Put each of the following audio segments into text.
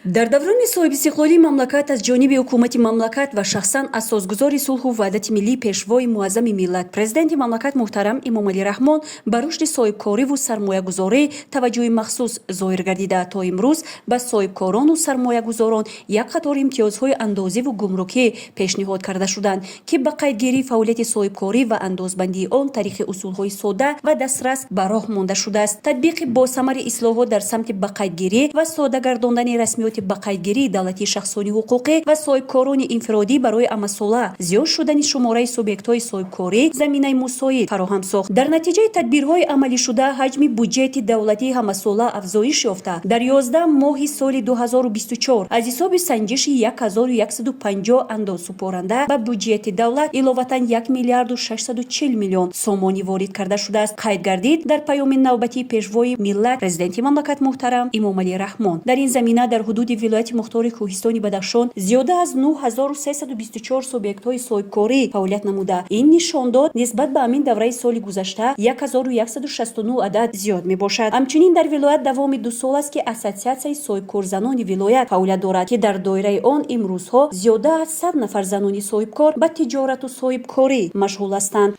Дар даврони соҳибистиқлолии мамлакат аз ҷониби ҳукумати мамлакат ва шахсан асосгузори сулҳу ваҳдати миллӣ, пешвои муаззами миллат, президенти мамлакат муҳтарам Эмомалӣ Раҳмон ба рушди соҳибкориву сармоягузорӣ таваҷҷӯҳи махсус зоҳир гардида, то имрӯз ба соҳибкорону сармоягузорон як қатор имтиёзҳои андозиву гумрукӣ пешниҳод карда шуданд, ки ба қайдгирии фаъолияти соҳибкорӣ ва андозбандии он тариқи усулҳои сода ва дастрас ба роҳ монда шудааст. Татбиқи босамари ислоҳот дар самти ба қайдгирӣ ва сода гардондани расмиёти ба қайдгирии давлатии шахсони ҳуқуқӣ ва соҳибкорони инфиродӣ барои амасола зиёд шудани шумораи субъектҳои соҳибкорӣ заминаи мусоид фароҳам сохт. Дар натиҷаи тадбирҳои амалишуда ҳаҷми буҷети давлатии ҳамасола афзоиш ёфта, дар 11 моҳи соли 2024 аз ҳисоби санҷиши 1150 андозсупоранда ба буҷети давлат иловатан 1 миллиарду 640 миллион сомонӣ ворид карда шудааст, қайд гардид дар паёми навбатии пешвои миллат, президенти мамлакат муҳтарам Эмомалӣ Раҳмон. Дар ин замина дар ҳудуди вилояти мухтори Кӯҳистони Бадахшон зиёда аз 9324 субъектҳои соҳибкорӣ фаъолият намуда, ин нишондод нисбат ба ҳамин давраи соли гузашта 1169 адад зиёд мебошад. Ҳамчунин дар вилоят давоми 2 сол аст, ки Ассотсиатсияи соҳибкорзанони вилоят фаъолият дорад, ки дар доираи он имрӯзҳо зиёда аз 100 нафар занони соҳибкор ба тиҷорату соҳибкорӣ машғул ҳастанд.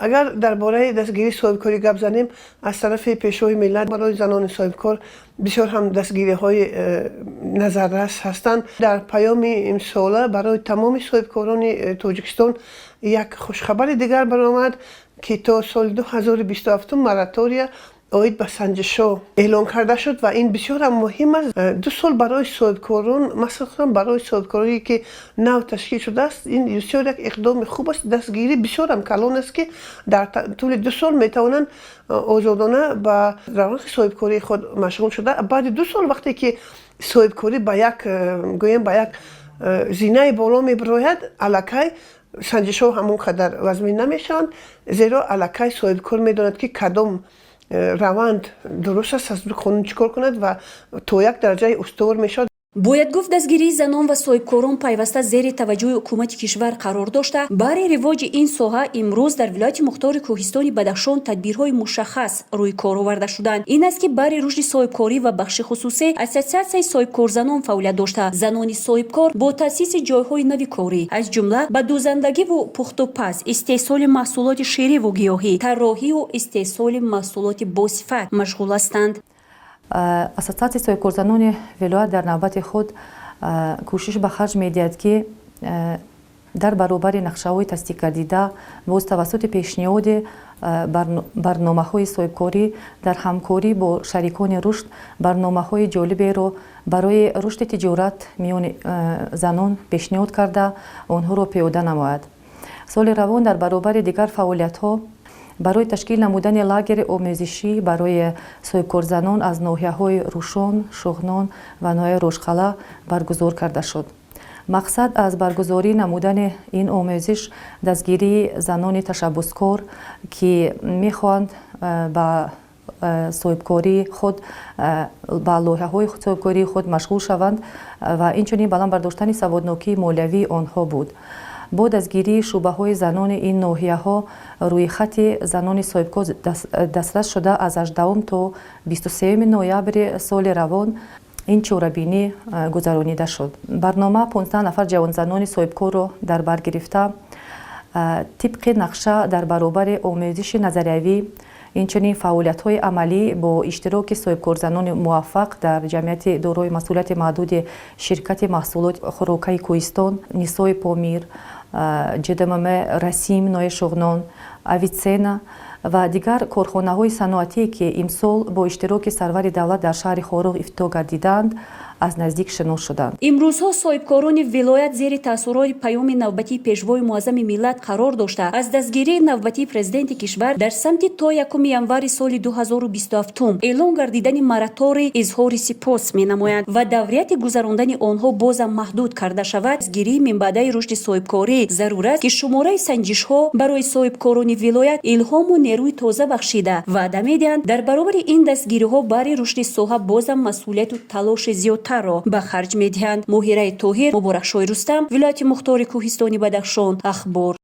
Агар дар бораи дастгирии соҳибкорӣ гап занем, аз тарафи пешвои миллат барои занони соҳибкор бисёр ҳам дастгириҳои назаррас ҳастанд. Дар паёми имсола барои тамоми соҳибкорони Тоҷикистон як хушхабари дигар баромад, ки то соли 2027 моратория оид ба санҷишҳо эълон карда шуд ва ин бисёр ҳам муҳим аст. 2 сол барои соҳибкорон, махсусан барои соҳибкорие, ки нав ташкил шудааст, ин бисёр як иқдоми хуб аст. Дастгирӣ бисёр ҳам калон аст, ки дар тӯли 2 сол метавонанд озодона ба раванди соҳибкории худ машғул шуда, баъди 2 сол, вақте ки соҳибкорӣ ба як, гӯем, ба як зинаи боло мебирояд, аллакай санҷишҳо ҳамон қадар вазмин намешаванд, зеро аллакай соҳибкор медонад, ки кадом раванд дуруст аст, аз қонун чӣ кор кунад ва то як дараҷаи устувор мешавад. Бояд гуфт, дастгирии занон ва соҳибкорон пайваста зери таваҷҷӯҳи ҳукумати кишвар қарор дошта, баҳри ривоҷи ин соҳа имрӯз дар вилояти мухтори Кӯҳистони Бадахшон тадбирҳои мушаххас рӯи кор оварда шуданд. Ин аст, ки баҳри рушди соҳибкорӣ ва бахши хусусӣ Ассотсиатсияи соҳибкорзанон фаъолият дошта, занони соҳибкор бо таъсиси ҷойҳои нави корӣ, аз ҷумла ба дӯзандагиву пухтупаз, истеҳсоли маҳсулоти шириву гиёҳӣ, тарроҳиву истеҳсоли маҳсулоти босифат машғул ҳастанд. Ассотсиатсияи соҳибкорзанони вилоят дар навбати худ кӯшиш ба харҷ медиҳад, ки дар баробари нақшаҳои тасдиқгардида боз тавассути пешниҳоди барномаҳои соҳибкорӣ дар ҳамкорӣ бо шарикони рушд барномаҳои ҷолиберо барои рушди тиҷорат миёни занон пешниҳод карда, онҳоро пиёда намояд. Соли равон дар баробари дигар фаъолиятҳо барои ташкил намудани лагери омӯзишӣ барои соҳибкорзанон аз ноҳияҳои Рушон, Шуғнон ва ноҳияи Рошқалъа баргузор карда шуд. Мақсад аз баргузорӣ намудани ин омӯзиш дастгирии занони ташаббускор, ки мехоҳанд ба соҳибкории худ, ба лоиҳаҳои соҳибкории худ машғул шаванд ва инчунин баланд бардоштани саводнокии молиявии онҳо буд. Бо дастгирии шӯъбаҳои занони ин ноҳияҳо рӯйхати занони соҳибкор дастрас шуда, аз 18 то 23 ноябри соли равон ин чорабинӣ гузаронида шуд. Барнома 15 нафар ҷавонзанони соҳибкорро дар бар гирифта, тибқи нақша дар баробари омӯзиши назариявӣ инчунин фаъолиятҳои амалӣ бо иштироки соҳибкорзанони муваффақ дар ҷамъияти дорои масъулияти маҳдуди ширкати маҳсулоти хӯрокаи Кӯҳистон, Нисои Помир, ҶДММ Расим ноҳияи Шуғнон, Авитсена ва дигар корхонаҳои саноатие, ки имсол бо иштироки сарвари давлат дар шаҳри Хоруғ ифтитоҳ гардидаанд, аз наздик шинос шуданд. Имрӯзҳо соҳибкорони вилоят зери таъсуроти паёми навбатии пешвои муаззами миллат қарор дошта, аз дастгирии навбатии президенти кишвар дар самти то 1 январи соли 2027 эълон гардидани мораторий изҳори сипос менамоянд ва даврияти гузарондани онҳо бозам маҳдуд карда шавад. Дастгирии минбаъдаи рушди соҳибкорӣ зарур аст, ки шумораи санҷишҳо барои соҳибкорони вилоят илҳому нерӯи тоза бахшида, ваъда медиҳанд, дар баробари ин дастгириҳо баҳри рушди соҳа бозам масъулияту талоши зиёдтарро ба харҷ медиҳанд. Моҳираи Тоҳир, Муборакшоҳи Рустам, вилояти мухтори Кӯҳистони Бадахшон, Ахбор.